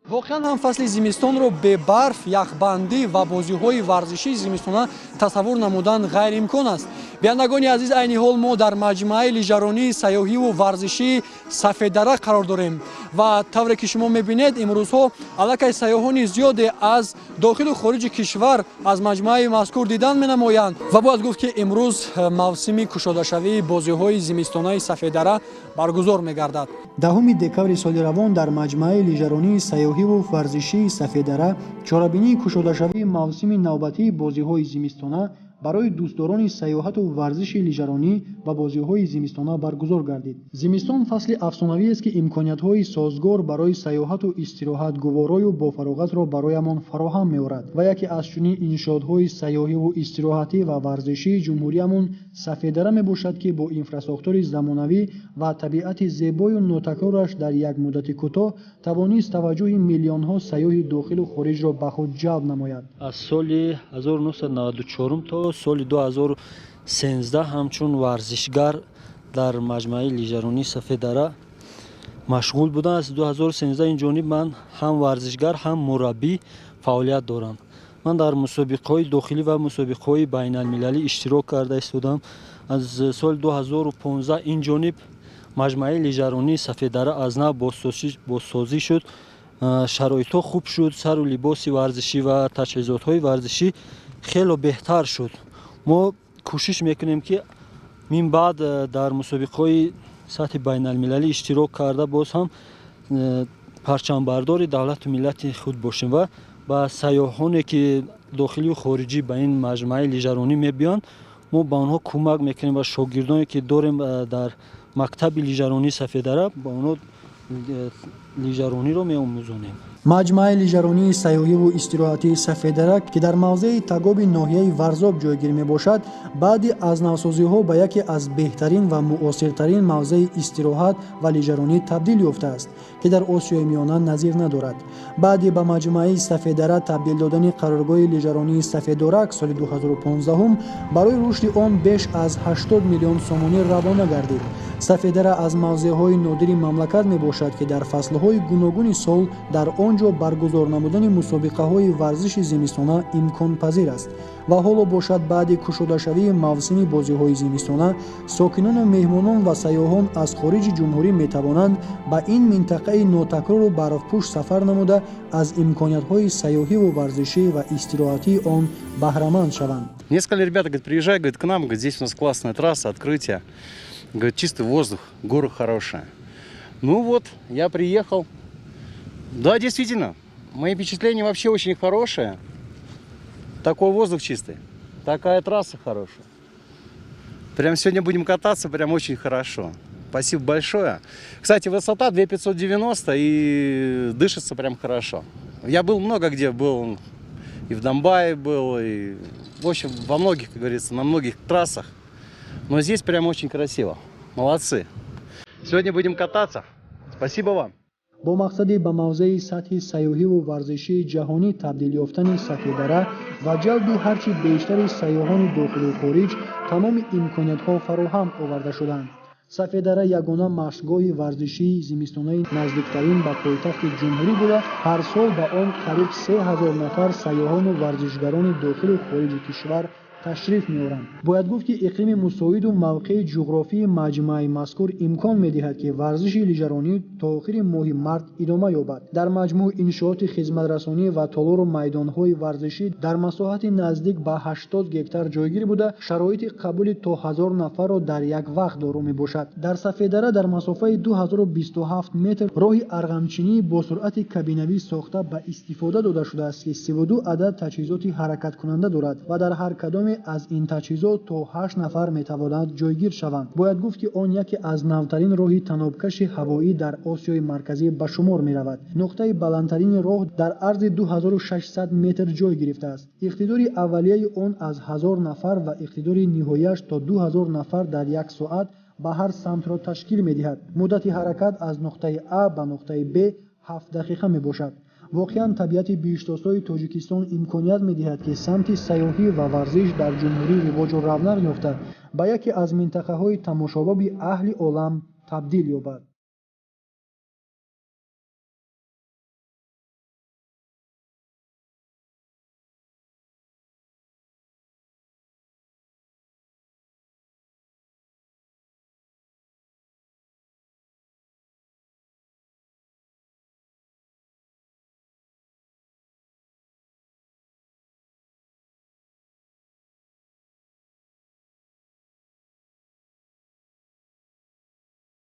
Воқеан ҳам, фасли зимистонро бе барф, яхбандӣ ва бозиҳои варзишии зимистона тасаввур намудан ғайриимкон аст. Бинандагони азиз, айни ҳол мо дар маҷмӯаи лижаронии сайёҳиву варзишии Сафеддара қарор дорем ва тавре ки шумо мебинед, имрӯзҳо аллакай сайёҳони зиёде аз дохилу хориҷи кишвар аз маҷмӯаи мазкур дидан менамоянд. Ва бояд гуфт, ки имрӯз мавсими кушодашавии бозиҳои зимистонаи Сафеддара баргузор мегардад. 10 декабри соли равон дар маҷмӯаи лижаронии сайёҳиву варзишии Сафеддара чорабинии кушодашавии мавсими навбатии бозиҳои зимистона барои дӯстдорони сайёҳату варзиши лижаронӣ ва бозиҳои зимистона баргузор гардид. Зимистон фасли афсонавиест, ки имкониятҳои созгор барои сайёҳату истироҳат гуворою бофароғатро бароямон фароҳам меорад ва яке аз чунин иншоотҳои сайёҳиву истироҳатӣ ва варзишии ҷумҳуриямон Сафеддара мебошад, ки бо инфрасохтори замонавӣ ва табиати зебою нотакрораш дар як муддати кӯтоҳ тавонист таваҷҷӯҳи миллионҳо сайёҳи дохилу хориҷро ба худ ҷалб намояд. Аз соли 1994 то соли 2013 ҳамчун варзишгар дар маҷмӯаи лижаронии Сафеддара машғул будам. Аз 2013 ин ҷониб ман ҳам варзишгар, ҳам мураббӣ фаъолият дорам. Ман дар мусобиқаҳои дохилӣ ва мусобиқаҳои байналмилалӣ иштирок карда истодам. Аз соли 2015 ин ҷониб маҷмӯаи лижаронии Сафеддара аз нав бозсозӣ шуд, шароитҳо хуб шуд, сару либоси варзишӣ ва таҷҳизотҳои варзишӣ хело беҳтар шуд. Мо кӯшиш мекунем, ки мин баъд дар мусобиқаҳои сатҳи байналмилалӣ иштирок карда, боз ҳам парчамбардори давлату миллати худ бошем ва ба сайёҳоне, ки дохилию хориҷӣ ба ин маҷмӯаи лижаронӣ мебиёнд, мо ба онҳо кӯмак мекунем ва шогирдоне, ки дорем дар мактаби лижаронии Сафеддара, ба онҳо лижарониро меомӯзонем. Маҷмӯаи лижаронии сайёҳиву истироҳатии Сафеддара, ки дар мавзеи Тагоби ноҳияи Варзоб ҷойгир мебошад, баъди аз навсозиҳо ба яке аз беҳтарин ва муосиртарин мавзеи истироҳат ва лижаронӣ табдил ёфтааст, ки дар Осиёи Миёна назир надорад. Баъди ба маҷмӯаи Сафеддара табдил додани қароргоҳи лижаронии Сафедорак соли 2015 барои рушди он беш аз 80 миллион сомонӣ равона гардид. Сафеддара аз мавзеъҳои нодири мамлакат мебошад, ки дар фаслҳои гуногуни сол дар он ҷо баргузор намудани мусобиқаҳои варзиши зимистона имконпазир аст. Ва ҳоло бошад, баъди кушодашавии мавсими бозиҳои зимистона, сокинону меҳмонон ва сайёҳон аз хориҷи ҷумҳурӣ метавонанд ба ин минтақаи нотакрору барфпӯш сафар намуда, аз имкониятҳои сайёҳиву варзишӣ ва истироҳатии он баҳраманд шаванд. Мне сказали ребята, говорит, приезжай, говорит, к нам, говорит, здесь у нас классная трасса, открытие, говорит, чистый воздух, горы хорошие. Ну вот, я приехал. Да, действительно, мои впечатления вообще очень хорошие. Такой воздух чистый, такая трасса хорошая. Прям сегодня будем кататься, прям очень хорошо. Спасибо большое. Кстати, высота 2590, и дышится прям хорошо. Я был много где, был и в Домбае был, и, в общем, во многих, как говорится, на многих трассах. Но здесь прям очень красиво. Молодцы. Сегодня будем кататься. Спасибо вам. Бо мақсади ба мавзеи сатҳи сайёҳиву варзишии ҷаҳонӣ табдил ёфтани Сафеддара ва ҷалби ҳарчи бештари сайёҳони дохилу хориҷ тамоми имкониятҳо фароҳам оварда шуданд. Сафеддара ягона машқгоҳи варзишии зимистонаи наздиктарин ба пойтахти ҷумҳурӣ буда, ҳар сол ба он қариб 3000 нафар сайёҳону варзишгарони дохилу хориҷи кишвар ташриф меоранд. Бояд гуфт, ки иқлими мусоиду мавқеи ҷуғрофии маҷмӯаи мазкур имкон медиҳад, ки варзиши лижаронӣ то охири моҳи март идома ёбад. Дар маҷмӯъ, иншооти хизматрасонӣ ва толору майдонҳои варзишӣ дар масоҳати наздик ба 80 гектар ҷойгир буда, шароити қабули то 1000 нафарро дар як вақт доро мебошад. Дар Сафеддара дар масофаи 2027 метр роҳи арғамчинӣ бо суръати кабинавӣ сохта ба истифода дода шудааст, ки 32 адад таҷҳизоти ҳаракаткунанда дорад ва дар ҳар кадоме аз ин таҷҳизот то ҳашт нафар метавонанд ҷойгир шаванд. Бояд гуфт, ки он яке аз навтарин роҳи танобкаши ҳавоӣ дар Осиёи Марказӣ ба шумор меравад. Нуқтаи баландтарини роҳ дар арзи 2600 метр ҷой гирифтааст. Иқтидори аввалияи он аз 1000 нафар ва иқтидори ниҳояш то 2000 нафар дар як соат ба ҳар самтро ташкил медиҳад. Муддати ҳаракат аз нуқтаи А ба нуқтаи Б 7 дақиқа мебошад. Воқеан, табиати биҳиштосои Тоҷикистон имконият медиҳад, ки самти сайёҳӣ ва варзиш дар ҷумҳурӣ ривоҷу равнақ ёфта, ба яке аз минтақаҳои тамошобоби аҳли олам табдил ёбад.